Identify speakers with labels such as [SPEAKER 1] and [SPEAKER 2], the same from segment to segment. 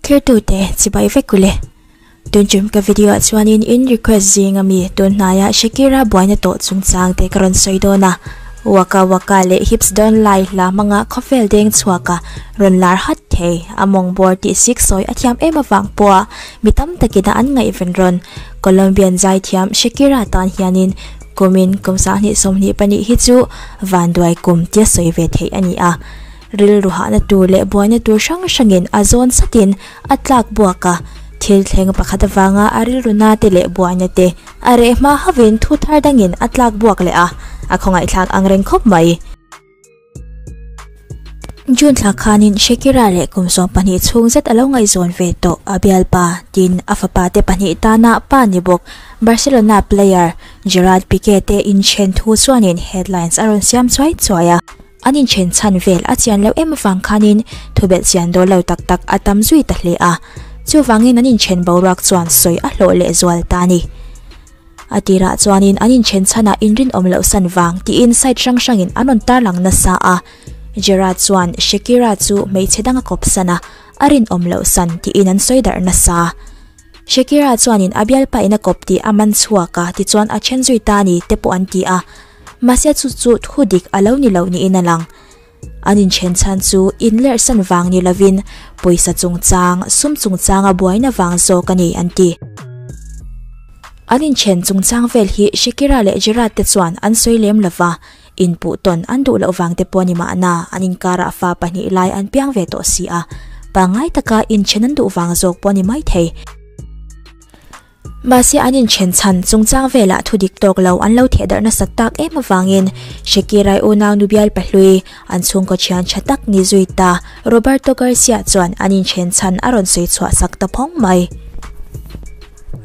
[SPEAKER 1] Thirtute chibai vek ule. Tun tum ka video ah chuanin in request zing ami tun hnaia Shakira buaina tawh chungchang te ka rawn sawi dawn a. Waka Waka leh Hips Don't Lie hla hmanga khawvel deng chhuaka rawn lar hat thei a mawng bawr tih sik sawi a thiam em avang pawha mi tam takina an ngaihven rawn Colombian zaithiam Shakira tan hianin kumin kum 2022 hi chu vanduai kum tia sawi ve theih a ni a. Rilru hahna tur leh buaina tur hrang hrangin a zawn satin a tlak buak a, thil thleng pakhat avanga a rilru na te leh buaina te a reh hma hovin thu thar dangin a tlak buak leh a, a khawngaihthlak ang reng khawp mai. June thla khanin Shakira leh kum 12 chhung zet a lo ngaihzawn ve tawh a bialpa tin a fapa te pahnih tana pa ni bawk Barcelona player Gerard Pique te inthen thu chuanin headlines a rawn siam chuai chuai a. An inthen chhan vel a chian loh em avang khanin thubelh chian dawl lo tak tak a tam zui ta hle a, chuvangin an inthen boruak chuan sawi a hlawh leh zual ta a ni. A tirah chuanin an inthen chhanah inrinawm loh san vang tiin site hrang hrangin an rawn tarlang nasa a, Gerard chuan Shakira chu hmeichhe dang a kawp san a, a rinawm loh san tiin an sawi darh nasa. Shakira chuanin a bialpa in a kawp tih a man chhuak a, tichuan a then zui ta a ni te pawh an ti a. Mahse chu chu thu dik a lo ni lo niin a lang. An inthen chhan chu inlerhsan vang ni lovin pawisa chungchang, sum chungchanga buaina vang zawk a ni an ti. An inthen chungchang vel hi Shakira leh Gerard te chuan an sawi lem lova, inpuh tawn an duh loh vang te pawh ni mahna an inkarah fa pahnih lai an piang ve tawh si a, pangngai taka inthen an duh vang zawk pawh ni maithei. Mahse an inthen chhan chungchang velah thu dik tawk lo an lo theh darh nasat tak em avangin Shakirai unau nu bial pahlui an chhungkaw thian tha tak ni zui ta Roberto Garcia chuan an inthen chhan a rawn sawi chhuah sak ta phawng mai.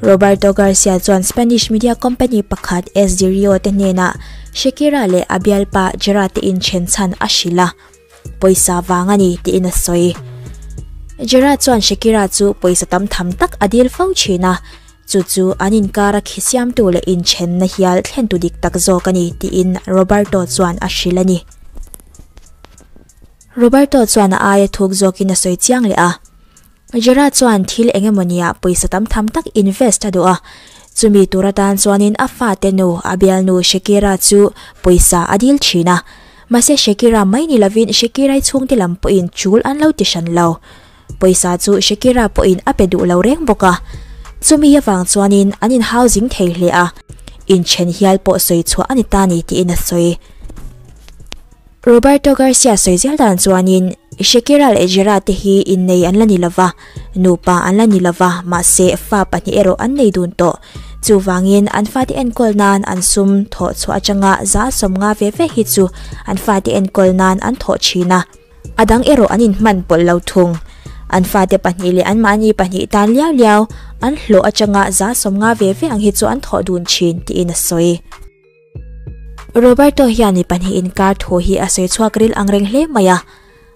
[SPEAKER 1] Roberto Garcia chuan Spanish media company pakhat SD Rio te hnenah Shakira leh a bialpa Gerard te inthen chhan a hrilh a. Pawisa vang a ni tiin a sawi. Gerard chuan Shakira chu pawisa tam tham tak a dil fo thin a, chu chu an inkara khi siamtu leh inthenna hial thlentu dik tak zawk a ni tiin Roberto chuan a hrilh a ni. Roberto chuan a aia thuk zawkin a sawi chiang leh a. Gerard chuan thil eng emaw nia pawisa tam tham tak invest a duh a, chumi tur atan chuanin a fate nu, a bialnu Shakira chu pawisa a dil thin a. Mahse Shakira mai ni lovin Shakirai chhungte lam pawhin chul an lo ti hran lo. Pawisa chu Shakira pawhin a pe duh lo reng bawk a. Chumi avang chuanin an inhau zing thei hle a, inthen hial pawh sawi chhuah a ni ta ni tiin a sawi. Roberto Garcia sawi zel dan chuanin Shakira leh Gerard te hi innei an la ni lova, nupa an la ni lova, mahse fa pahnih erawh an nei dun tawh. Chuvangin an fate enkawl nan an sum thawh chhuah atanga 150 ve ve hi chu an fate enkawl nan an thawh thin a. A dang erawh an inhman pawlh lo thung. An fate pahnih leh anmahni pahnih tan liau liau an hlawh atanga 150 ve ve ang hi chu an thawh dun thin tiin a sawi. Roberto hian mi pahnih inkar thu hi a sawi chhuak ril ang reng hle mai a.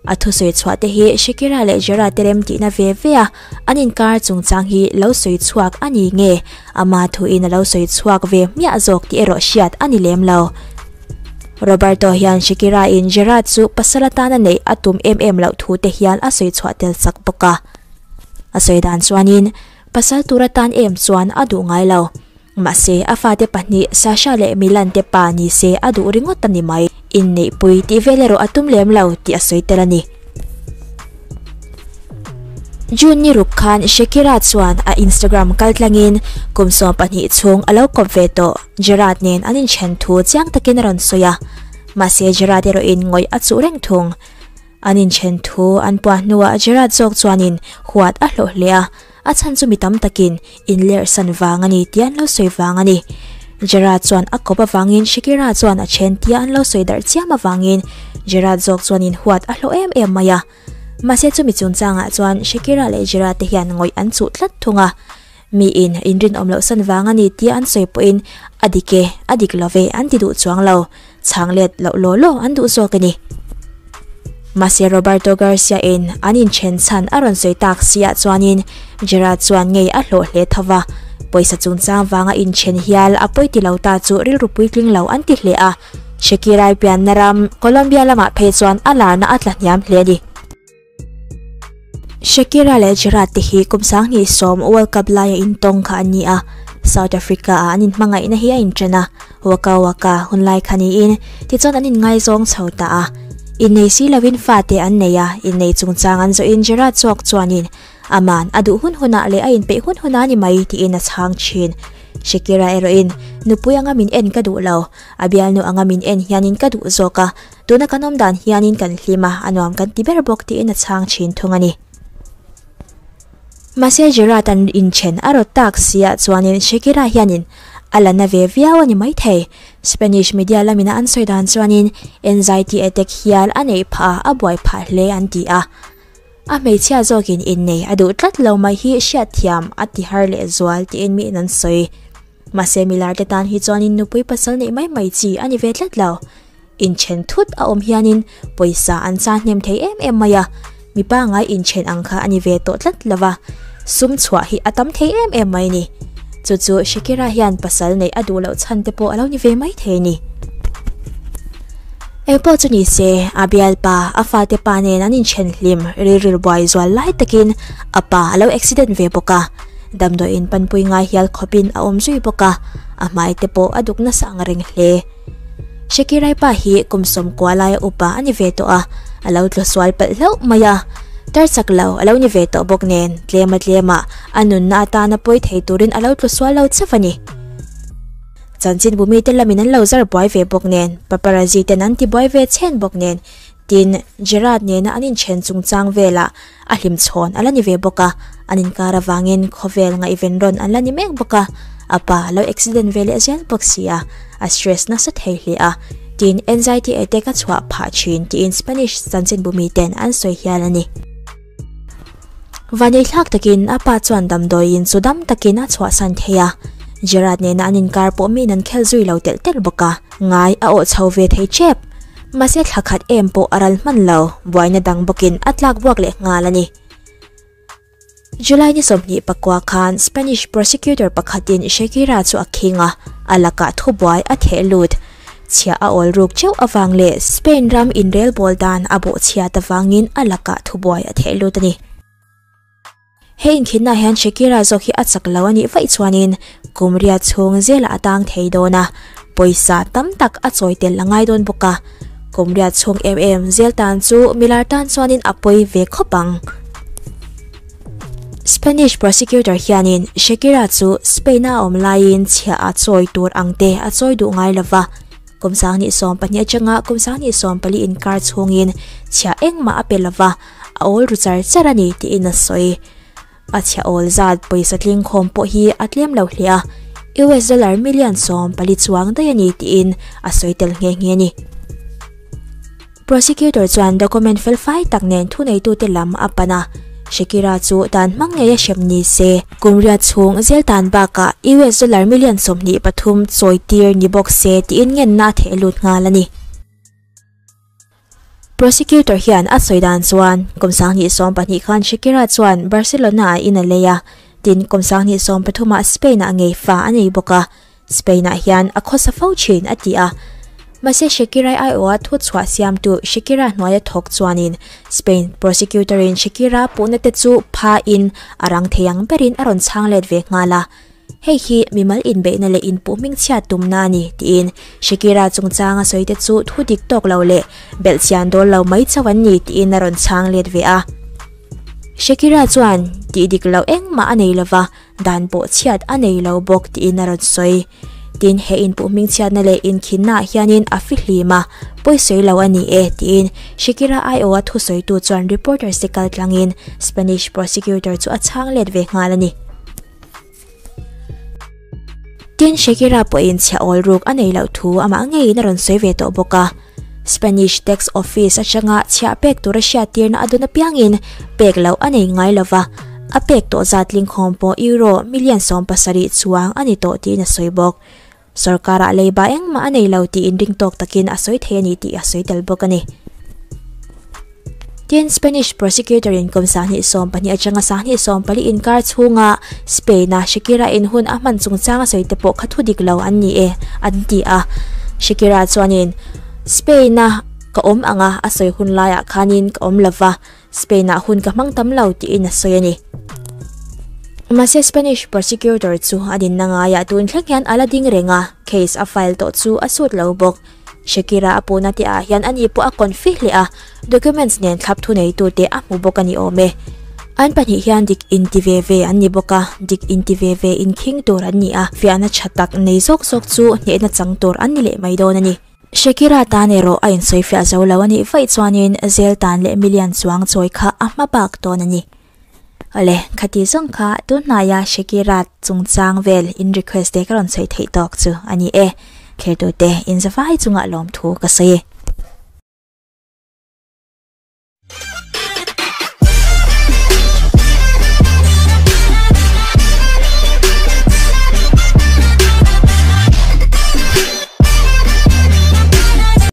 [SPEAKER 1] A thusawi chhuah te hi Shakira leh Gerard te rem tihna ve ve a, an inkar chungchang hi lo sawi chhuak a ni nge ama thuin a lo sawi chhuak ve hmiah zawk tih erawh hriat a ni lem lo. Roberto hian Shakira in Gerard chu pasal atana neih a tum em em loh thu te hian a sawi chhuah tel chak bawk a. A sawi dan chuanin pasal tur atan em chuan a duh ngai lo. Mahse, a fate pahnih Sasha leh Milan te pa ni se a duh ringawt a ni mai. Inneihpui tih vel erawh a tum lem lo tih a sawi tel a ni. June ni ruk khan Shakira chuan a Instagram kaltlangin kum 12 chhung a lo kawp ve tawh Gerard nen an inthen thu chiang takin a rawn sawi a. Mahse, Gerard erawhin ngawih a chuh reng thung. An inthen thu an puah hnuah Gerard zawk chuanin huat a hlawh hle a. A chhan chu mi tam takin inlerhsan vang a ni tih an lo sawi vang a ni. Gerard chuan a kawp avangin Shakira chuan a then tia an lo sawi darh chiam avangin Gerard zawk chuan inhuat a hlawh em em mai a. Mahse chumi chungchangah chuan Shakira leh Gerard te hian ngawih an chuh tlat thung a. Miin inrinawm loh san vang a ni tia an sawi pawhin a dik e, a dik lo ve an ti duh chuang lo. Chhang let loh law law an duh zawk a ni. Mahse Roberto Garcia in an inthen chhan a rawn sawi tak si ah chuanin Gerard chuan ngei a hlawh hle tho va. Pawisa chungchang vanga inthen hial a pawi ti lo ta chu rilru puitling lo an ti hle a, Shakira-i pianna ram Colombia lamah phei chuan a larna a tla hniam hle a ni. Shakira leh Gerrard te hi kum 2010 World Cup laia intawng kha an ni a, South Africa-ah an inhmangaihna hi a inṭan a, Waka Waka hunlai kha niin tichuan an inngaizawng chho ta a. Innei si lovin fate an nei a, innei chungchang an zawhin Gerrard zawk chuanin Aman a duh hun hunah leh a inpeih hun hunah a ni mai tiin a chhang thin. Shakira erawhin, Nupui anga min en ka duh lo, a bialnu anga min en hianin ka duh zawk a, tuna kan awm dan hianin kan hlim a, a nuam kan ti ber bawk tiin a chhang thin thung a ni. Mahse Gerard an inthen a rawt tak siah chuanin Shakira hianin a la na ve viau a ni maithei. Spanish media lamina an sawi dan chuanin anxiety attack hial a neih phah a, a buai phah hle an ti a. A hmeichhia zawkin innei a duh tlat lo mai hi hriatthiam a ti har leh zual tiin miin an sawi. Mahse milar te tan hi chuanin nupui pasal neih mai mai chi a ni ve tlat lo. Inthen thut a awm hianin pawisa an chah hnem thei em em mai a, mi pangngai inthen ang kha a ni ve tawh tlat lo va, sum chhuah hi a tam thei em em mai ni. Chu chu Shakira hian pasal neih a duh loh chhan te pawh a lo ni ve mai thei a ni. Engpawh chu ni se, a bialpa, a fate pa nen an inthen hlim rilril buai zual lai takin a pa a lo accident ve bawk a. Damdawiin panpui ngai hial khawpin a awm zui bawk a, a hmai te pawh a duk nasa ang reng hle. Shakirai pa hi kum 90 laia upa a ni ve tawh a, a lo tlu sual palh hlauh mai a. Tar chak lo a lo ni ve tawh bawk nen tlema tlema a nunna atana pawi thei turin a lo tlu sual lo chauh a ni. Chanchinbu mite lamin an lo zar buai ve bawk nen, paparazzi ten an ti buai ve chhen bawk nen, tin Gerard nena an inthen chungchang velah a hlimchhawn a la ni ve bawk a, an inkar avangin khawvel ngaihven rawn an la ni mek bawk a, a pa a lo accident ve leh zel bawk si a, a stress nasa thei hle a, tin anxiety attack a chhuah phah thin tiin Spanish chanchinbu miten an sawi hial a ni. Vaneithlak takin a pa chuan damdawiin chu dam takin a chhuahsan thei a, Gerard nena an inkar pawh miin an khel zui lo telh telh bawk a, ngai a awh chho ve thei tep. Mahse thla khat em pawh a ral hman lo, buaina dang bawkin a tlak buak leh nghal a ni. July ni 24 khan Spanish prosecutor pakhatin Shakira chu a khing a, a lakah thubuai a theh lut. Chhiah a awl ruk cheuh avang leh Spain ram inrelbawl dan a bawhchhiat avangin a lakah thubuai a theh lut a ni. He inkhinna hian Shakira zawk hi a chak lo a nih vaih chuanin kum riat chhung zelah a tang thei dawn a, pawisa tam tak a chawi tel a ngai dawn bawk a. Kum riat chhung em em zel tan chu milar tan chuanin a pawi ve khawp ang. Spanish prosecutor hianin Shakira chu Spain-a a awm laiin chhiah a chawi tur ang te a chawi duh ngai lova, kum 2012 atanga kum 2014 inkar chhungin chhiah engmah a pe lova, a awl ru char char a ni tiin a sawi. A chhia awl zat pawisa tlingkhawm pawh hi a tlem lo hle a, US dollar million 14 chuang daih a ni tiin a sawi tel nghe nghe a ni. Prosecutor chuan document fel fai tak nen thuneitute lam a pan a, Shakira chu dan hmang ngei a hrem ni se, kum riat chhung zel tan bakah US dollar million 23 chawi tir ni bawk se tiin ngenna a theh lut nghal a ni. Prosecutor hian a sawi dan chuan kum 2012 khan Shakira chuan Barcelona-ah in a lei a, tin kum 2013-ah Spain-ah ngei fa a nei bawk a, Spain-ah hian a khawsa fo thin a ti a. Mahse Shakira-i aiawha thu chhuah siamtu Shakira hnuaia thawk chuanin Spain prosecutor-in Shakira puhna te chu pha-in a rang thei ang berin a rawn chhang let ve nghal a. Hei hi mimal inbeihna leh inpuh hmingchhiat tumna a ni, tiin Shakira chungchanga sawi te chu thu dik tawk lo leh belhchian dawl lo mai chauh an ni tiin a rawn chhang let ve a. Shakira chuan tih dik loh engmah a nei lova, dan pawh chhiat a nei lo bawk tiin a rawn sawi. Tin, he inpuh hmingchhiatna leh inkhinnaah hianin a fihlim a, pawi sawi lo a ni e, tiin Shakira aiawha thusawitu chuan reporters te kaltlangin Spanish prosecutor chu a chhang let ve nghal a ni. Tin, Shakira pawhin chhia awl ruk a nei loh thu amah ngeiin a rawn sawi ve tawh bawk a. Spanish Tax Office atanga chhiah pek tura hriattirna a dawn apiangin pek loh a nei ngai lova, a pek tawh zat lingkhawm pawh euro million 70 chuang a ni tawh tiin a sawi bawk. Sorkarah leiba engmah a nei lo tih inring tawk takin a sawi thei a ni tih a sawi tel bawk a ni. Tin, Spanish prosecutor-in kum 20 12 atanga 20 40 inkar chhunga Spain-a Shakira-in hun a hman chungchang a sawi te pawh kha thu dik lo an ni e, an ti a. Shakira chuanin, Spain-a ka awm anga a sawi hun laiah khanin ka awm lova, Spain-ah hun ka hmang tam lo tiin a sawi a ni. Mahse Spanish prosecutor chu a dinna ngaiah tun thleng hian a la ding reng a, case a file tawh chu a sut lo bawk. Shakira a puhna te ah hian ani pawh a confi hle a, documents nen thlap thuneitute a hmu bawk a ni awm e. An pahnih hian dik inti ve ve an ni bawk a, dik inti ve ve inkhing tur an ni a, fiahna tha tak nei zawk zawk chu hnehna chang tur an ni leh mai dawn a ni. Shakira tan erawh a insawifiah zo lo a nih vaih chuanin zel tan leh million chuang chawi kha a hma bak dawn a ni. Awle, khati zawng kha tunhnaia Shakira chungchang vel in request te ka rawn sawi theih tawk chu a ni e. Thlertute in zavai chungah lawmthu ka sawi e.